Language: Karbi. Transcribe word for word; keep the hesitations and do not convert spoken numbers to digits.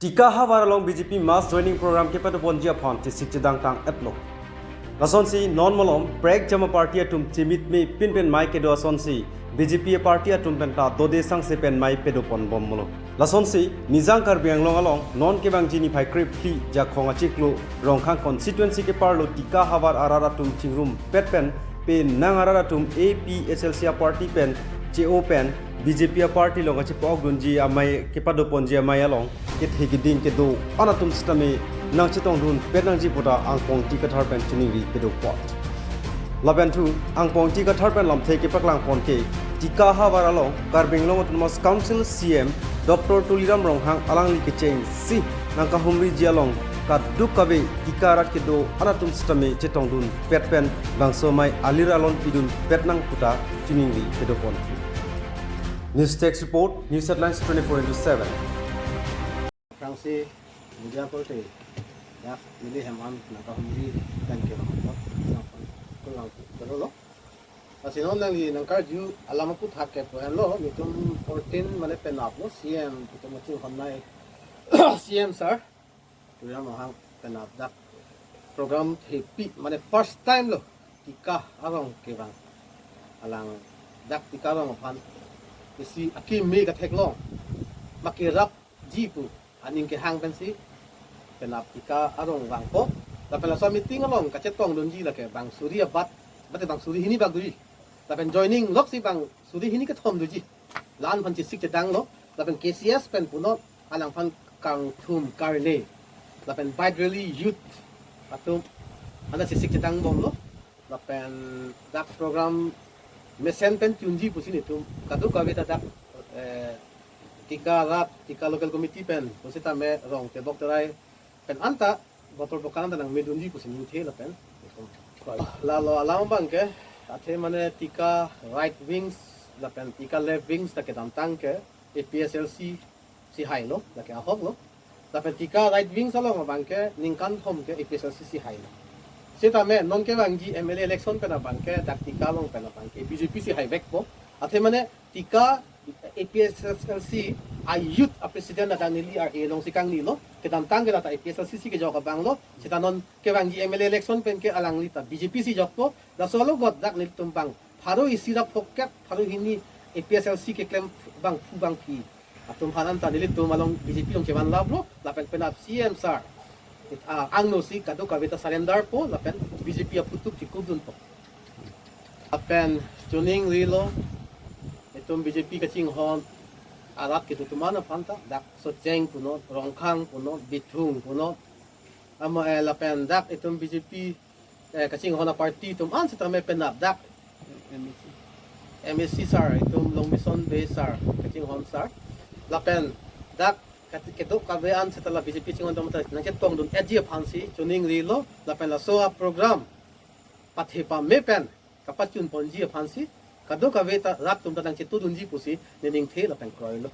Tika havar along B J P mass joining program kepadoponji aphan chesik chedang tang-etlo. Lasonsi non malom prek jama party atum chimit me pinpen mai kedo asonsi B J P party atum penta dode sangse pen mai pedopon bomlo. Lasonsi Nijang Karbi Anglong along non kevangji niphai krephli Jakhong achiklo Rongkhang constituency keparlo Tika havar arat atum chingrumpet pen penang arat atum A P H L C party pen che-o pen B J P party along kachepa-okdunji amei kepadoponji amei along kethe keding kedo-an atum sitame nangchetongdunpet nangji puta Angpong Ingti Kathar pen choningri pedopot. Lapen thu Angpong Ingti Kathar pen lamthe kepaklangpon ke Tika havar along Karbi Anglong Autonomous Council C E M Doctor Tuliram Ronghang alangli kechengsi nangkahumriji along kadokave Tika arat kedo-an atum sitame chetongdunpet pen bangso amei alir alon pidunpet nang puta choningri pedopon. News Desk Report, News Headlines twenty-four into seven. Aphrangsi media korte dak neli hem-an nangkahumri pen kevang apot nangphan kurang kurolo. Lasi non nangli nangkarju alam aputhak ke pu-enlo, netum fourteen mane penaplo C E M itum kachinghon amei C E M sir Tuliram Ronghang penap dak program thepi mane first time lo Tika arong kevang. Alang dak Tika arong aphan isi akimi katheklong makerapji pu aning kehang pensi penap Tika arong vangpo. Lapen laso meeting along kachetongdunji lake bang suri abat, bate bang suri hini bak doji. Lapen joining loksi bang suri hini kethom doji. La-an aphan chesik chedanglo, lapen K C S pen punon alangphan kangthum karne, lapen bike rally youth atum anta chesik chedangbomlo, lapen dak program mesen pen chunji pusi netum kadokave ta dak, eh, Tika arat, Tika local committee pen pusitame rong tebok terai pen anta botol bokan anta nangmedunji pusi ningthe lapen. Lalo alam abang ke athe mane Tika right wings lapen Tika left wings ta kedamtang ke A P H L C si hailo, lake ahoklo. Lapen Tika right wings along abang ke ningkan thom ke A P H L C si hailo. Sitame non kevangji M L A election pen abang ke dak Tika along pen abang ke B J P si haivekpo. Athe mane Tika A P H L C a-youth a-president ladak neli R A alongsi kangnilo. Kedamtang ke lata A P H L C si kejok abanglo. Seta non kevangji M L A election pen ke alangli ta B J P si jokpo. Laso alogot dak nelitum bang pharo isi ra phokep pharo hini A P H L C keklem bangphu bangphi atum aphan anta nelitum along B J P along chevanlaplo, lapen penap C E M sir, ah, angno si kadokave ta surrenderpo, lapen B J P aphuthak chikupdunpo. Lapen choningrilo, itum B J P kachinghon arat kedo atum an aphan ta, dak Socheng punon, Rongkhang punon, Bithung punon, ama, eh, lapen dak itum B J P, eh, kachinghon aparty atum an sitame penap dak M A C sir, itum Longmison Bey sir, kachinghon sir. Lapen dak kat-, kadokave an seta la B J P chinghon atum ta nangchetongdun-etji aphansi choningrilo, lapen laso a-program pathe pame pen kapachunponji aphansi kadokave ta rat atum ta nangchetongdunji pusi neli ningthe lapen kroilo.